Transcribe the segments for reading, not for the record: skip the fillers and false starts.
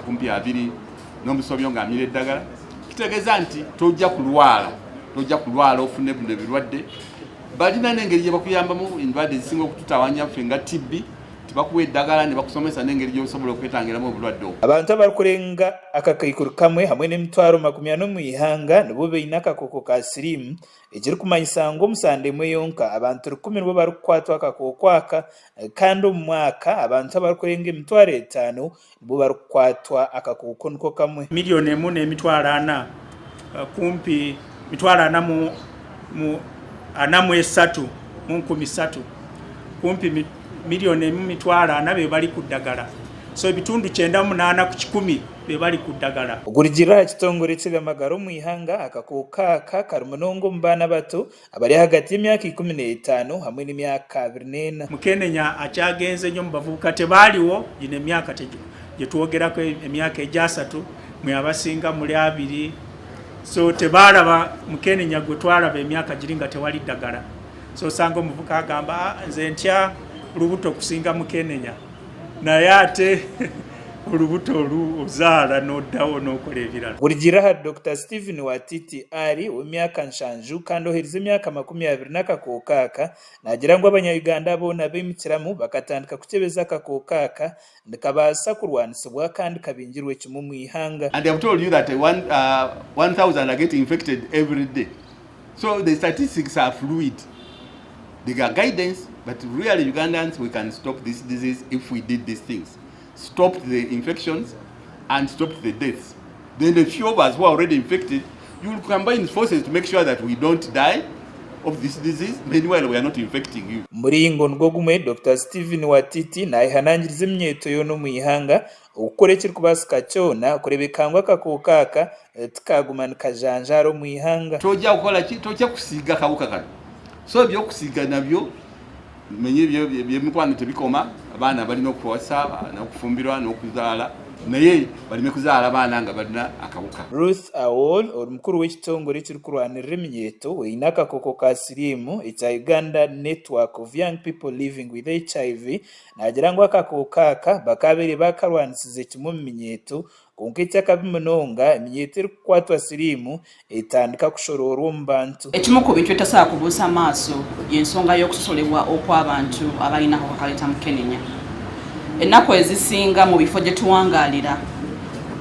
kumpi 20 n'omusobyo ng'amira eddagala. Kitegeeza nti tojja kulwala, tojja kulwala ofune bino ebirwadde. Balina n'engeri gye bakuyambamu endwadde ezisinga okututawanya ffe nga TB, tibakuwa eddagala ne bakusomesa n'engeri gy'osobola okwetangiramu obulwadde obwo. Abantu abarikurenga 1,000 hamwe n'emitwaro 40 omu ihanga nibo baine akakooko ka siriimu, ekirikumanyisa ngu omusande emwe yonka abantu 1,000 nibo barikukwatwa akakooko aka, kandi omu mwaka abantu abarikurenga 500,000 nibo barikukwatwa akakooko niko kamwe. 1,400,000, kumpi mitwalo ana mu 43 mu 300, kumpi 1,400,000 be bali ku ddagala. So ebitundu 98% be bali ku ddagala. Okurugiirira aha kitongore ky'ebyamagara omu ihanga, akakooko aka kari munonga omu baana bato abari ahagati y'emyaka 15 hamwe n'emyaka 24. Mukenenya akyagenze nnyo mu bavubuka, tebaaliwo gino emyaka gye twogerako, emyaka egyasatu mwe abasinga muli 20, so tebaalaba mukenenya gwe twalaba emyaka giri nga tewali ddagala. So osanga omuvubuka agamba, "Ah, nze ntya lubuto kusinga mukenenya," naye ate olubuto olu ozaala n'oddawo n'okola ebirala. Okurugiirira ahari Dr Stephen Watiti Ali ow'emyaka 70 kandi oherize emyaka 20 n'akakooko aka, naagira ngu abanya-Uganda boona baimukiramu bakatandika kukyebeza akakooko aka, nikabaasa kurwanisibwa kandi kabingirwe kimwe omu ihanga. And they have told you that 1,000 are getting infected every day. So the statistics are fluid. They got guidance, but really Ugandans, we can stop this disease if we did these things. Stop the infections and stop the deaths. Then the few of us who are already infected, you will combine forces to make sure that we don't die of this disease. Meanwhile, we are not infecting you. Muringo nigwo gumwe, Dr Stephen Watiti nayehanangiriza eminyeeto yoona omu ihanga okukora ekirikubaasika kyona kureebeka ngu akakooko aka tikaguma nikajanjaara omu ihanga. Tojja kukola ki? Tojja kusiiga kawuka kano. So ebyokusiiga nabyo menye ebyemikwano tebikoma. Abaana balina okuwasa n'okufumbirwa n'okuzaala, naye baleme kuzaala abaana nga balina akawuka. Ruth Awol, ori mukuru w'ekitongore ekirikurwanirira eminyeeto eine akakooko ka siriimu ekya Uganda Network of Young People Living with HIV, naagira ngu akakooko aka bakabaire bakarwanisize kimwe omu minyeeto, kwonka ekyakabi munonga eminyeeto erikukwatwa siriimu etandika kushoroorwa omu bantu. Ekimu ku bintu ebitasobola kubuusa maaso y'ensonga y'okusosolebwa okw'abantu abalina akawuka kaleeta mukenenya. Ennaku ezisinga mu bifo gye tuwangaalira,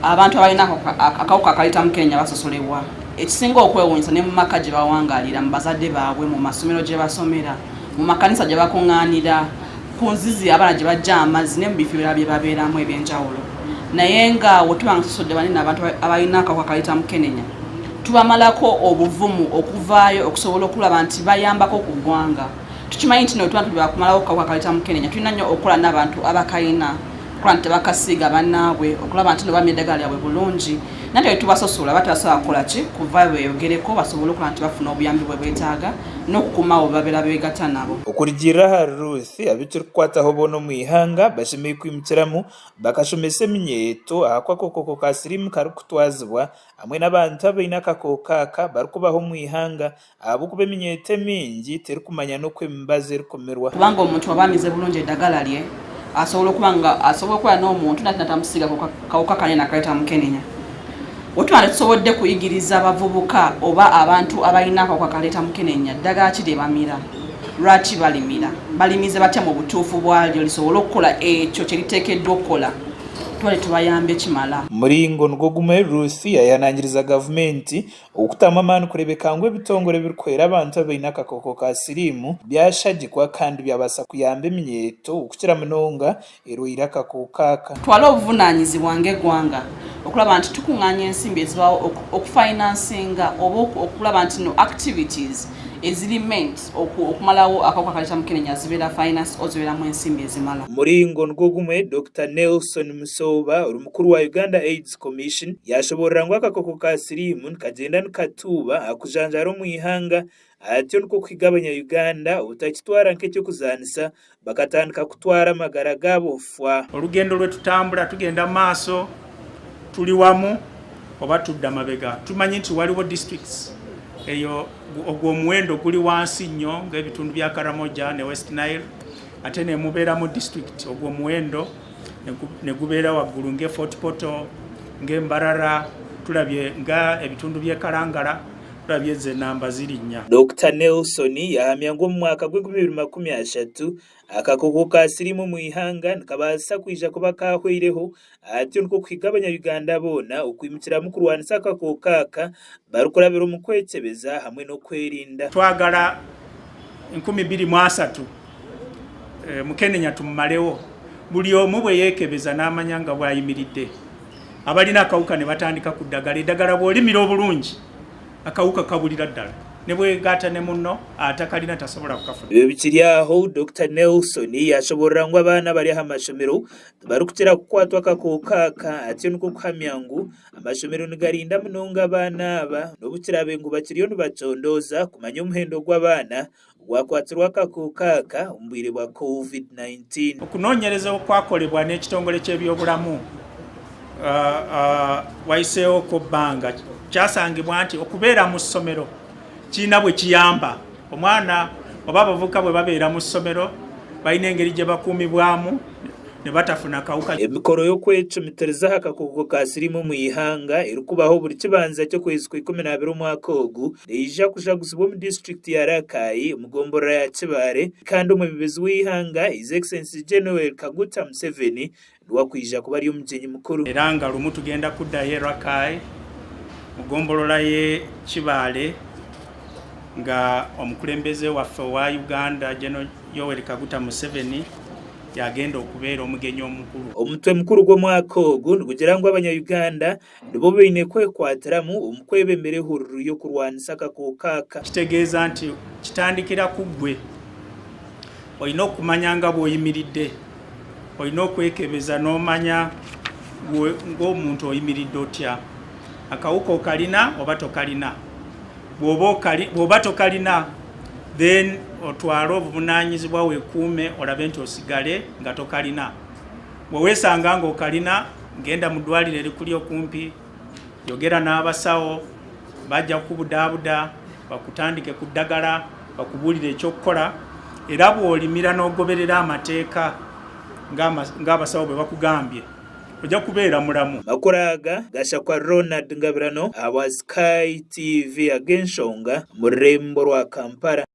abantu abalina akawuka akaleeta mukenenya basosolebwa. Ekisinga okwewuunyisa, ne mu maka gye bawangaalira, mu bazadde baabwe, mu masomero gye basomera, mu makanisa gye bakuŋŋaanira, ku nzizi abaana gye bajja amazzi, ne mu bifo ebirala bye babeeramu ebyenjawulo. Naye nga wetuba nga tusosodde banene abantu abalina akawuka kaleeta mukenenya, tubamalako obuvumu okuvaayo okusobola okulaba nti bayambako ku ggwanga. Tukimanyi nti no tuba tuli bakumalawo kawuka kaleeta mukenenya, tulina nnyo okukola n'abantu abakayina, okulaba nti tebakasiiga bannaabwe, okulaba nti no bamya eddagala lyabwe bulungi. Naye tetubasosola, batasobola kukola ki? Kuvaayo beeyogereko, basobole okulaba nti bafuna obuyambi bwe beetaaga n'okukuuma abo babeera beegatta nabo. Okurugiirira ahari Ruth, abekirikukwataho boona omu ihanga bashemereire kwimukiramu bakashomesa eminyeeto ahaku akakooko ka siriimu karikutwazibwa hamwe n'abantu abaine akakooko aka barikubaho omu ihanga, ahabw'okuba eminyeeto emingi terikumanya n'oku emibazi erikumirwa. Kubanga omuntu aba amize bulungi eddagala lye, asobola okuba nga asobola okuba n'omuntu nate natamusiiga kawuka kanene akaleeta mukenenya. Wetuba tetusobodde kuyigiriza abavubuka oba abantu abalina akawuka kaleeta mukenenya ddagala ki lye bamira, lwaki balimira, balimize batya mu butuufu bwalyo lisobole okukola ekyo kye liteekeddwa okukola, tuba tetubayambye kimala. Muringo nigwo gumwe, Ruth yayehanangiriza gavumenti okutamu amaani kureebeka ngu ebitongore ebirikuhwera abantu abaine akakooko ka siriimu byashagikwa kandi byabaasa kuyamba eminyeeto okukira munonga erwaire akakooko aka. Twale obuvunaanyizibwa ng'eggwanga okulaba nti tukuŋŋaanya ensimbi ezibaawo okufinansinga oba okulaba nti no activities eziri meant okumalawo akawuka kaleeta mukenenya zibeera finance o zibeeramu ensimbi ezimala. Muringo nigwo gumwe, Dr Nelson Musoba, ori mukuru wa Uganda AIDS Commission, yashoborora ngu akakooko ka siriimu nikagyenda nikatuuba aha kujanjaara omu ihanga, atyo nikwo kuhiga abanya-Uganda obutakitwara nk'eky'okuzaanisa bakatandika kutwara amagara gaabo fwa. Olugendo lwe tutambula, tugenda mu maaso tuli wamu oba tudda mabega? Tumanyi nti waliwo districts eyo ogwo omuwendo guli wansi nnyo, ng'ebitundu bya Karamoja ne West Nile, ate nemubeeramu district ogwo omuwendo ne gubeera waggulu ng'e Fort Portal, ng'Embarara, tulabye nga ebitundu by'e Kalangala, tulabye ze namba zirinnya. Dr. Nelson yahamya ngu omu mwaka gw'e 2030 akakooko ka siriimu omu ihanga nikabaasa kwija kuba kahweireho, atyo nikwo kuhiga abanyayuganda boona okwimukiramu kurwanisa akakooko aka barikurabira omu kwekyebeza hamwe n'okwerinda. Twagala 2030 mukenenya tumumalewo. Buli omu bwe yeekebeza n'amanya nga bw'ayimiridde, abalina akawuka ne batandika ku ddagala. Eddagala bw'olimira obulungi, akawuka kabulira ddala, ne bwegaata ne munno atakalina tasobola kukafuna. Ebyo bikiri aho, Dr. Nelson yashoborera ngu abaana bari aha mashomero tibarikukira kukwatwa akakooko aka, atyo nikwo kuhamya ngu amashomero nigarinda munonga abaana aba, n'obu kirabe ngu bakiriyo nibacondooza kumanya omuhendo gw'abaana gwakwatirwa akakooko aka omu bwire bwa COVID-19. Okunoonyereza okwakolebwa n'ekitongole ky'ebyobulamu wayiseewoko bbanga, kyasangibwa nti okubeera mu ssomero kirina bwe kiyamba omwana oba abavubuka. Bwe babeera mu ssomero, balina engeri gye bakuumibwamu ne batafuna kawuka. Emikoro y'okwecumitiriza aha kakooko ka siriimu omu ihanga erikubaho buri kibanza ky'okwezi kwa 12 omwaka ogu neija kujaguzibwa omu disitulikiti ya Rakai omu gomborora ya Kibaare, kandi omwebembezi w'eihanga His Excellency General Kaguta Museveni niwe akwija kuba ari omugyenyi mukuru. Era nga lumu tugenda kuddayo e Rakai mu gombolola y'e Kibaale, nga omukulembeze waffe owa Uganda, General Yoweri Kaguta Museveni, yagenda okubeera omugenyi omukulu. Omutwe mukuru gw'omwaka ogu nigugira ngu abanyayuganda nibo baine kwekwatiramu omu kwebembera ehururu y'okurwanisa akakooko aka. Kitegeeza nti kitandikira ku ggwe. Olina okumanya nga bw'oyimiridde, olina okwekebeza n'omanya ng'omuntu oyimiridde otya, akawuka okalina oba tokalina. Bw'oba tokalina, then otwale obuvunaanyizibwa, weekuume, olabe nti osigale nga tokalina. Bwe weesanga ng'okalina, genda mu ddwaliro erikuli okumpi, yogera n'abasawo, bajja kukubudaabuda, bakutandike ku ddagala, bakubuulire ekyokukola. Era bw'olimira n'ogoberera amateeka ng'abasawo bwe bakugambye, ojja kubeera mulamu. Amakuru aga gashakwa Ronald Ngabirano ahabwa Sky TV ag'enshonga mu rurembo rwa Kampala.